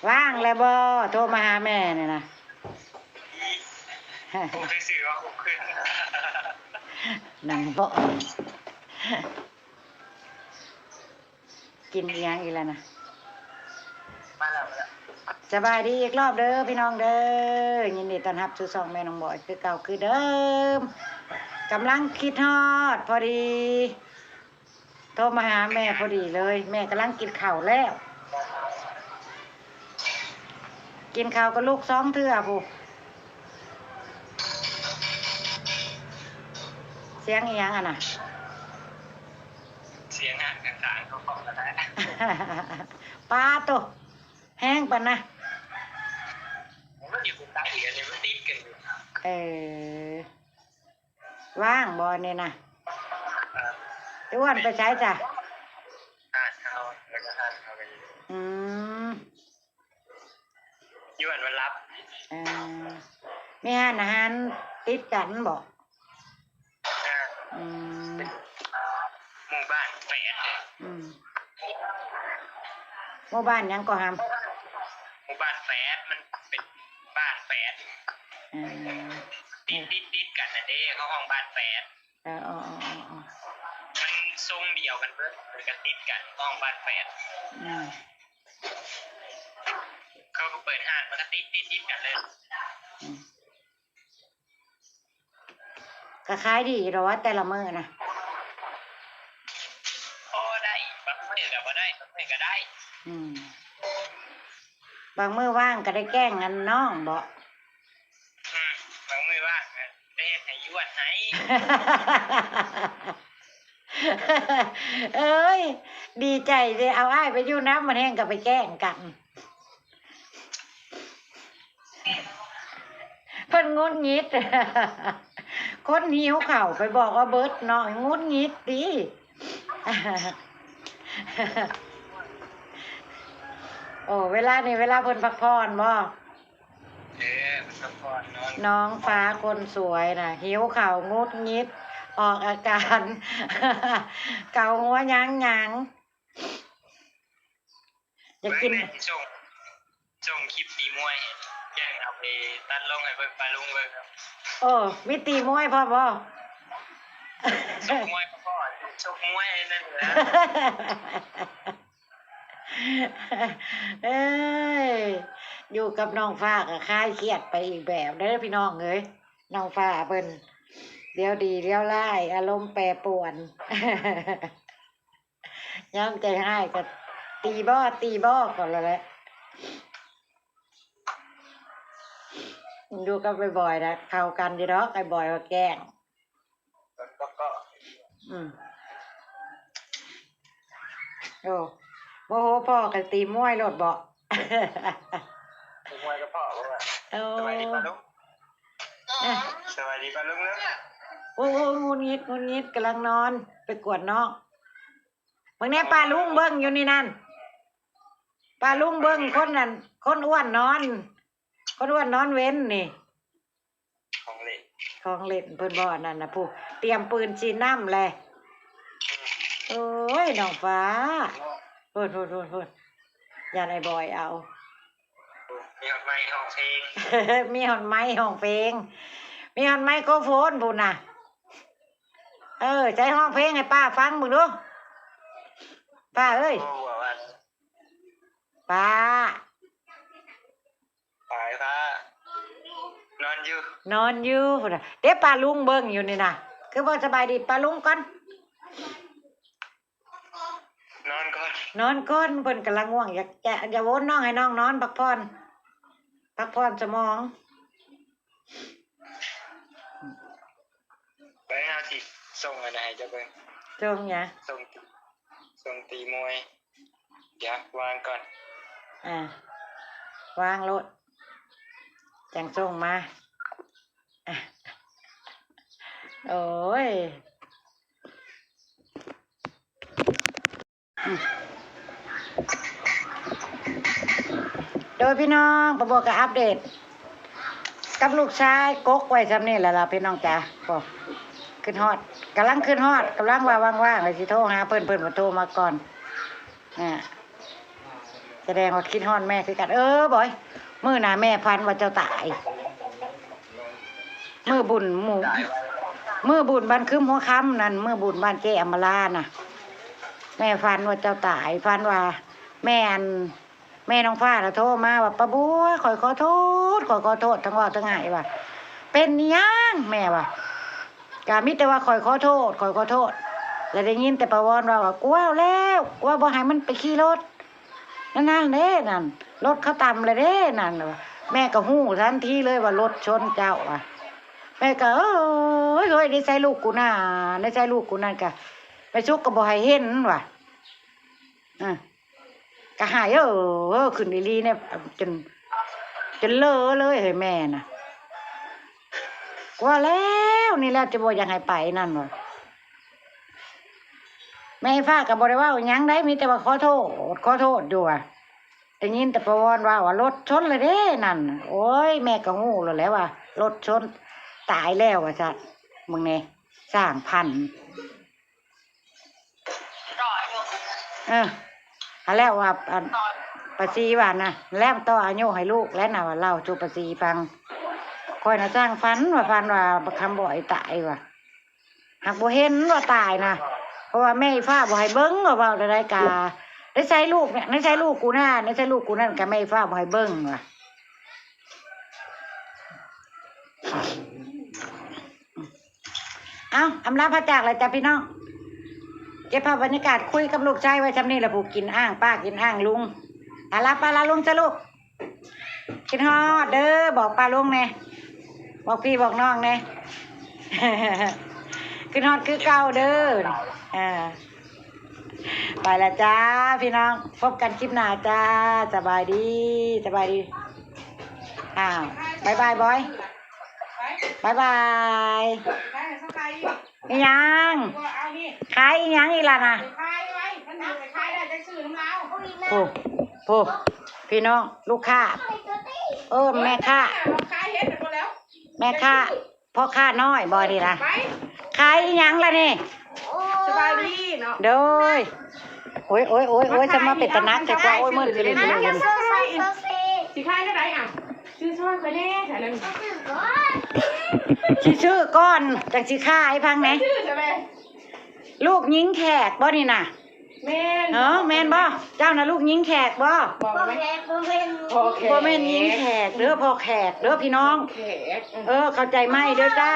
ວ່າງແລ້ວບໍ່? ໂທມາຫາແມ່ນີ້ນະ. ໂອ້ ຊື່ວ່າໂອ້ຂຶ້ນ. ນັ່ງເບາະ ກິນອີ່ຫຍັງອີກແລ້ວນະ? ມາແລ້ວ ມາແລ້ວ. ສະບາຍດີອີກລອບເດີພີ່ນ້ອງເດີ. ຍິນດີຕ້ອນຮັບສູ່ຊ່ອງແມ່ນ້ອງບອຍຄືເກົ່າຄືເດີມ. ກຳລັງຄິດຮອດພໍດີ. ໂທມາຫາແມ່ພໍດີເລີຍ. ແມ່ກຳລັງກິນເຂົ້າແລ້ວ. ກິນເຂົ້າກັບລູກສອງເທື່ອພຸ້ນ. ສຽງອີ່ຫຍັງຫັ້ນນະ? ສຽງຮ້ານຂ້າງໆເຂົາເຄາະກັນແຫຼະ. ປາໂຕ ແຮງປານນະ. ມັນຢູ່ໃກ້ກັນນີ້ ມັນຕິດກັນຢູ່. ເອີ. ວ່າງບໍ່ນີ້ນະ? ເອີ ອ້ວນໄປໃສຊະ? ຮ້ານເຮົາ ແລ້ວກໍຮ້ານເຮົາກໍຢູ່. ອືມ ຢູ່ອັນມັນລັບ. ເອີ ມີຮ້ານອາຫານຕິດກັນບໍ່? ເອີ ອືມ ເປັນໝູ່ບ້ານແຝດເດ້. ອືມ ໝູ່ບ້ານຫຍັງກໍຫຳ? ໝູ່ບ້ານແຝດ ມັນເປັນບ້ານແຝດ. ເອີ ຕິດ ຕິດ ຕິດກັນນັ້ນເດ້ ເຂົາຮ້ອງບ້ານແຝດ. ເອີ ມັນຊົງດຽວກັນເບິດ ມັນກໍຕິດກັນ ຫ້ອງບ້ານແຝດ. ອືມ ເຂົາກໍເປີດຮ້ານ ມັນກໍຕິດ ຕິດ ຕິດກັນເລີຍ. ອືມ ກໍຂາຍດີຢູ່ດອກວ່າແຕ່ລະມື້ນະ. ພໍໄດ້ ບາງມື້ກໍບໍ່ໄດ້ ບາງມື້ກໍໄດ້. ອືມ ບາງມື້ວ່າງກໍໄດ້ແກ້ງອັນນ້ອງບໍ? ອືມ ບາງມື້ວ່າງກໍໄດ້ເຮັດໃຫ້ຢວນໃຫ້. ເອີຍ ດີໃຈເດ້ ເອົາອ້າຍໄປຢູ່ນຳ ມັນແຮ່ງກໍໄປແກ້ງກັນ. ເພິ່ນຫງຸດຫງິດ ຄົນຫິວເຂົ້າໄປບອກວ່າເບິດເນາະ ຫງຸດຫງິດຕິ. ໂອ້ ເວລານີ້ເວລາເພິ່ນພັກຜ່ອນບໍ? ເອີ ເພິ່ນພັກຜ່ອນ ນອນ. ນ້ອງຟ້າຄົນສວຍນະ ຫິວເຂົ້າ ຫງຸດຫງິດ ອອກອາການ ເກົາຫົວຫຍັງໆ. ຢາກກິນ ເບິ່ງແດ່ ຊິສົ່ງ ສົ່ງຄລິບຕີມວຍ ແກງເອົາໄປຕັດລົງໃຫ້ເບິ່ງ ປາລຸງເບິ່ງ. ໂອ້ ມີຕີມວຍພ້ອມບໍ? ຊົກມວຍກໍພໍ ຊົກມວຍນັ້ນແຫຼະ. ເອີຍ ຢູ່ກັບນ້ອງຟ້າກໍຄາຍຄຽດໄປອີກແບບເດີພີ່ນ້ອງເອີຍ. ນ້ອງຟ້າເພິ່ນ ດຽວດີດຽວຮ້າຍ ອາລົມແປປວນ. ຍາມໃຈຮ້າຍກໍຕີບໍ ຕີບໍກໍແລ້ວແຫຼະ. ຢູ່ກັບອ້າຍບອຍນະ ເຂົ້າກັນຢູ່ດອກ ອ້າຍບອຍວ່າແກ້ງ. ອືມ ໂອ້ ໂມໂຫພໍ່ກໍຕີມວຍໂລດບໍ? ຕີມວຍກັບພໍ່ບໍ່ວ່າ. ໂອ້ ສະບາຍດີປ້າລຸງ. ອ່ະ ສະບາຍດີປ້າລຸງເດີ. ໂອ້ ໂອ້ ຫງຸດຫງິດ ຫງຸດຫງິດ ກຳລັງນອນ ໄປກວດນ້ອງ. ເບິ່ງແດ່ ປ້າລຸງເບິ່ງຢູ່ນີ້ນັ້ນ ປ້າລຸງເບິ່ງຄົນນັ້ນ ຄົນອ້ວນນອນ ຄົນອ້ວນນອນເວັນນີ້. ຂອງເຫຼັ້ນ ຂອງເຫຼັ້ນເພິ່ນບໍ່ ອັນນັ້ນນະ ຜູ້ຕຽມປືນສີນ້ຳແລະ. ໂອ້ຍ ນ້ອງຟ້າ ໂພດໆໆໆ ຢ້ານອ້າຍບອຍເອົາ. ມີຮອດໄມຮ້ອງເພງ ມີຮອດໄມຮ້ອງເພງ ມີຮອດໄມໂຄໂຟນພຸ້ນນະ. ເອີ ໃຊ້ຮ້ອງເພງໃຫ້ປ້າຟັງເບິ່ງດູ ປ້າເອີຍ. ປ້າ ປ້າ ນອນຢູ່ ນອນຢູ່ພຸ້ນນະ. ເດ້ ປ້າລຸງເບິ່ງຢູ່ນີ້ນະ ຄືບໍ່ສະບາຍດີ ປ້າລຸງກ່ອນ. ນອນກ່ອນ ນອນກ່ອນ ເພິ່ນກຳລັງງ່ວງ ຢ່າ ຢ່າ ຢ່າວົນນ້ອງ ໃຫ້ນ້ອງນອນພັກຜ່ອນ ພັກຜ່ອນສະໝອງ. ໄປ ເຮົາຊິສົ່ງອັນນັ້ນໃຫ້ເຈົ້າເບິ່ງ. ສົ່ງຫຍັງ? ສົ່ງ ສົ່ງຕີມວຍ. ດຽວວາງກ່ອນ. ອ່າ ວາງໂລດ ຈັ່ງສົ່ງມາ. ໂອ້ຍ ໂດຍພີ່ນ້ອງ ປ້າບົວກໍອັບເດດກັບລູກຊາຍ ກົກໄວ້ຊ່ຳນີ້ແຫຼະລະພີ່ນ້ອງຈ໋າ. ໂອ້ ຄຶດຮອດ ກຳລັງຄຶດຮອດ ກຳລັງວ່າວ່າງໆ ແລ້ວຊິໂທຫາເພິ່ນ ເພິ່ນບໍ່ໂທມາກ່ອນ. ອ່າ ສະແດງວ່າຄິດຮອດແມ່ຄືກັນ. ເອີ ບອຍ ມື້ໜ້າແມ່ຝັນວ່າເຈົ້າຕາຍ ມື້ບຸນໝູ່ ມື້ບຸນບ້ານຄຶມຫົວຄຳນັ້ນ ມື້ບຸນບ້ານເຈ້ອຳມາລານະ ແມ່ຝັນວ່າເຈົ້າຕາຍ ຝັນວ່າແມ່ ອັນ ແມ່ນ້ອງຟ້າລະໂທມາວ່າ ປ້າບົວ ຂ້ອຍຂໍໂທດ ຂ້ອຍຂໍໂທດ ທັງເວົ້າທັງໄຫ້ວ່າ ເປັນອີ່ຫຍັງ ແມ່ວ່າ ກະມີແຕ່ວ່າຂ້ອຍຂໍໂທດ ຂ້ອຍຂໍໂທດ ລະໄດ້ຍິນແຕ່ປ້າວອນເວົ້າວ່າ ກົວແລ້ວ ກົວບໍ່ໃຫ້ມັນໄປຂີ່ລົດ ນັ້ນໆເດ້ ນັ້ນ ລົດເຂົາຕ່ຳແລ້ວເດ້ ນັ້ນ ແມ່ກະຮູ້ທັນທີເລີຍວ່າລົດຊົນເຈົ້າວ່າ ແມ່ກະ ເອີຍ ເຮີ້ຍ ໃນໃສລູກກູນາ ໃນໃສລູກກູນັ້ນ ກະແມ່ສຸກກະບໍ່ໃຫ້ເຫັນວ່າ ອາ ກະຫາຍ ເອີ ເອີ ຂຶ້ນອີ່ຫຼີແນ່ ຈົນ ຈົນເລີເລີຍເຮີ້ຍ ແມ່ນະ ກົວແລ້ວ ນີ້ແຫຼະ ຈະບໍ່ຢາກໃຫ້ໄປນັ້ນວ່າ ແມ່ຟ້າກະບໍ່ໄດ້ເວົ້າອີ່ຫຍັງໃດ ມີແຕ່ວ່າຂໍໂທດ ຂໍໂທດຢູ່ວ່າ ໄດ້ຍິນແຕ່ປ້າວອນເວົ້າວ່າລົດຊົນແລ້ວເດ້ນັ້ນ ໂອ້ຍ ແມ່ກະຮູ້ໂລດແຫຼະວ່າລົດຊົນ ຕາຍແລ້ວວ່າຊັ້ນ ເບິ່ງແນ່ ສ້າງພັນ ເອີ ຫັ້ນແລ້ວວ່າ ອັນ ປ້າສີວ່ານະ ແລ້ວຕໍ່ອາຍຸໃຫ້ລູກແລ້ວນະ ວ່າເລົ່າສູ່ປ້າສີຟັງ ຂ້ອຍນະຊ່າງຝັນວ່າ ຝັນວ່າບັກຄຳບອຍຕາຍວ່າ ຫາກບໍ່ເຫັນວ່າຕາຍນະ ເພາະວ່າແມ່ອີ່ຟ້າບໍ່ໃຫ້ເບິ່ງ ວ່າເວົ້າແນວໃດກະ ໃນໃສລູກ ໃນໃສລູກກູນາ ໃນໃສລູກກູນັ້ນ ກະແມ່ອີ່ຟ້າບໍ່ໃຫ້ເບິ່ງວ່າ ເອົ້າ ອຳລາພາຈາກແລ້ວຈ້າພີ່ນ້ອງ ເກັບພາບບັນຍາກາດຄຸຍກັບລູກຊາຍໄວ້ຊ່ຳນີ້ລະ ຜູ້ກິນອ້າງປ້າກິນອ້າງລຸງ ອາ ລາປ້າລາລຸງຊະລູກ ຄິດຮອດເດີ ບອກປ້າລຸງແນ່ ບອກພີ່ບອກນ້ອງແນ່ ຄິດຮອດຄືເກົ່າເດີ ເອີ ໄປລະຈ້າພີ່ນ້ອງ ພົບກັນຄລິບໜ້າຈ້າ ສະບາຍດີ ສະບາຍດີ ອ້າວ ບາຍບາຍບອຍ ບາຍບາຍ ອີ່ຫຍັງ ຂາຍອີ່ຫຍັງອີກລະນະ ໂອ້ ໂອ້ ພີ່ນ້ອງ ລູກຄ້າ ເອີ ແມ່ຄ້າ ແມ່ຄ້າ ພໍ່ຄ້ານ້ອຍບໍ່ນີ້ນະ ຂາຍອີ່ຫຍັງລະນີ້ ສະບາຍດີເນາະ ໂດຍ ໂອ້ຍ ໂອ້ຍ ໂອ້ຍ ໂອ້ຍ ສະມາເປັນຕາໜັກແທ້ກວ່າ ໂອ້ຍ ມື້ຄືນ ຊິຂາຍເທົ່າໃດ ອ່ະ ຊື້ຊ່ອຍຂ້ອຍແດ່ ຂາຍແລ້ວນີ້ ຊິຊື້ກ່ອນ ຈັ່ງຊິຂາຍ ຟັງແນ່ ຊື້ຊະແມ່ ລູກຍິງແຂກບໍ່ນີ້ນະ ແມ່ນ ເອີ ແມ່ນບໍ່ ເຈົ້ານະລູກຍິງແຂກບໍ່ ພໍ່ແຂກ ບໍ່ແມ່ນ ພໍ່ແຂກ ບໍ່ແມ່ນຍິງແຂກເດີ ພໍ່ແຂກເດີພີ່ນ້ອງ ແຂກ ເອີ ເຂົ້າໃຈໃໝ່ເດີຈ້າ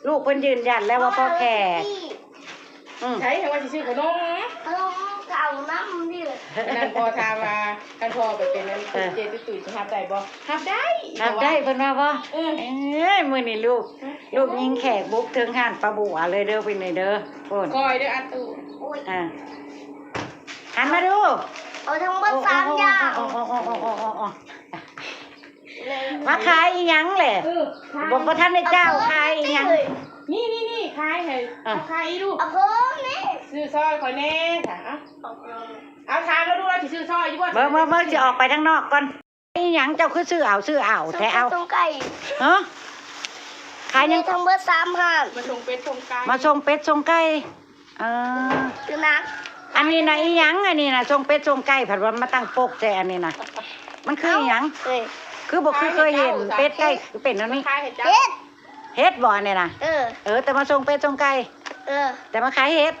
ລູກເພິ່ນຢືນຢັນແລ້ວວ່າພໍ່ແຂກ ອືມ ໃສ ວ່າຊິຊື້ຂະໜົມ ຂະໜົມກະເອົານຳນີ້ແຫຼະ ນັ້ນພໍ່ຖາມວ່າ ຄັນພໍ່ໄປເປັນອັນ ເອີ ເຈ້ຕຸ້ຍຕຸ້ຍຊິຮັບໄດ້ບໍ່ ຮັບໄດ້ ຮັບໄດ້ ເພິ່ນວ່າບໍ່ ເອີ ເອີຍ ມື້ນີ້ລູກ ລູກຍິງແຂກບຸກເຖິງຮ້ານປ້າບົວເລີຍເດີພີ່ນ້ອງເດີ ໂອ້ຍ ຄ່ອຍເດີອາຕູ້ ອ່າ ຫັນມາດູ ເອົາທັງໝົດສາມຢ່າງ ມາຂາຍອີ່ຫຍັງແຫຼະ ເອີ ບໍ່ ບໍ່ທັນໄດ້ເຈົ້າຂາຍອີ່ຫຍັງ ນີ້ໆໆ ຂາຍໃຫ້ ອ່າ ເອົາຂາຍອີ່ລູກ ເອົາເພີ່ມນີ້ ຊື້ຊ່ອຍຂ້ອຍແດ່ ເອົາ ເອົາຖາມລາວດູ ລາວຊິຊື້ຊ່ອຍຢູ່ບໍ່ ເບິ່ງ ເບິ່ງ ເບິ່ງ ຊິອອກໄປທາງນອກກ່ອນ ອີ່ຫຍັງເຈົ້າຄືຊື້ເອົາ ຊື້ເອົາແທ້ເອົາ ສົ່ງໄກ່ ຮະ ຂາຍຫຍັງ ມີທັງເບິດສາມຮ້ານ ມາສົ່ງເປັດສົ່ງໄກ່ ມາສົ່ງເປັດສົ່ງໄກ່ ເອີ ຄືນະ ອັນນີ້ນະອີ່ຫຍັງ ອັນນີ້ນະ ສົ່ງເປັດສົ່ງໄກ່ ພັດວ່າມາຕັ້ງປົກໃສ່ອັນນີ້ນະ ມັນຄືອີ່ຫຍັງ ເອີ ຄືບໍ່ຄືເຄີຍເຫັນ ເປັດໄກ່ຄືເປັນແນວນີ້ ເຫັດ ເຫັດບໍ່ອັນນີ້ນະ ເອີ ເອີ ແຕ່ມາສົ່ງເປັດສົ່ງໄກ່ ເອີ ແຕ່ມາຂາຍເຫັດ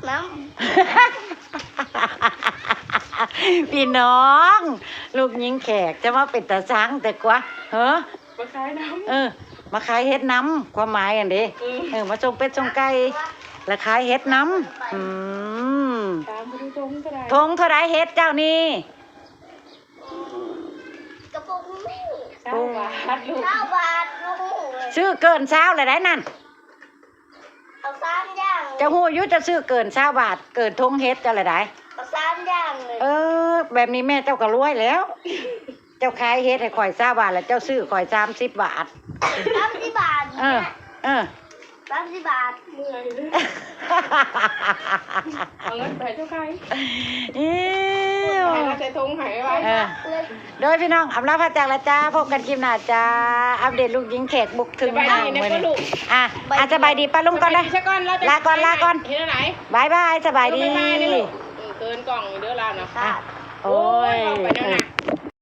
ນຳ ພີ່ນ້ອງ ລູກຍິງແຂກ ຈະມາເປັນຕາຊັງແຕ່ກວ່າ ເຮີ ມາຂາຍນຳ ເອີ ມາຂາຍເຫັດນຳ ຄວາມໝາຍຫັ້ນເດ້ ເອີ ເອີ ມາສົ່ງເປັດສົ່ງໄກ່ ແລະຂາຍເຫັດນຳ ອືມ ຖົງເທົ່າໃດເຫັດເຈົ້ານີ້? ກະບໍ່ຮູ້ ຊາວບາດລູກ ຊາວບາດ ບໍ່ຮູ້ເລີຍ ຊື້ເກີນຊາວແລ້ວໃດນັ້ນ ເອົາສາມຢ່າງ ເຈົ້າຮູ້ຢູ່ ເຈົ້າຊື້ເກີນຊາວບາດ ເກີນຖົງເຫັດເຈົ້າແລ້ວໃດ ເອົາສາມຢ່າງເລີຍ ເອີ ແບບນີ້ແມ່ເຈົ້າກະລວຍແລ້ວ ເຈົ້າຂາຍເຫັດໃຫ້ຂ້ອຍຊາວບາດ ແລ້ວເຈົ້າຊື້ຂ້ອຍສາມສິບບາດ ສາມສິບບາດ ເອີ ເອີ ສາມສິບບາດ ເມື່ອຍເດີ ເອົາເງິນໄປເຈົ້າຂາຍ ອີ ໃຫ້ເອົາໃສ່ຖົງໃຫ້ໄວໆ ເອີ ໂດຍພີ່ນ້ອງ ອຳລາພາຈາກລະຈ້າ ພົບກັນຄລິບໜ້າຈ້າ ອັບເດດລູກຍິງແຂກບຸກເຖິງ ສະບາຍດີ ເມືອງ ແມ່ ມື້ນີ້ ລູກ ອ່ະ ອ່ະ ສະບາຍດີປ້າລຸງກ່ອນເດີ ລາກ່ອນ ລາກ່ອນ ລາກ່ອນ ເຮັດແນວໃດ ບາຍບາຍ ສະບາຍດີ ເອີ ບາຍບາຍເດີລູກ ເອີ ເກີນກ້ອງເດີລາວນະ ອ່ະ ໂອ້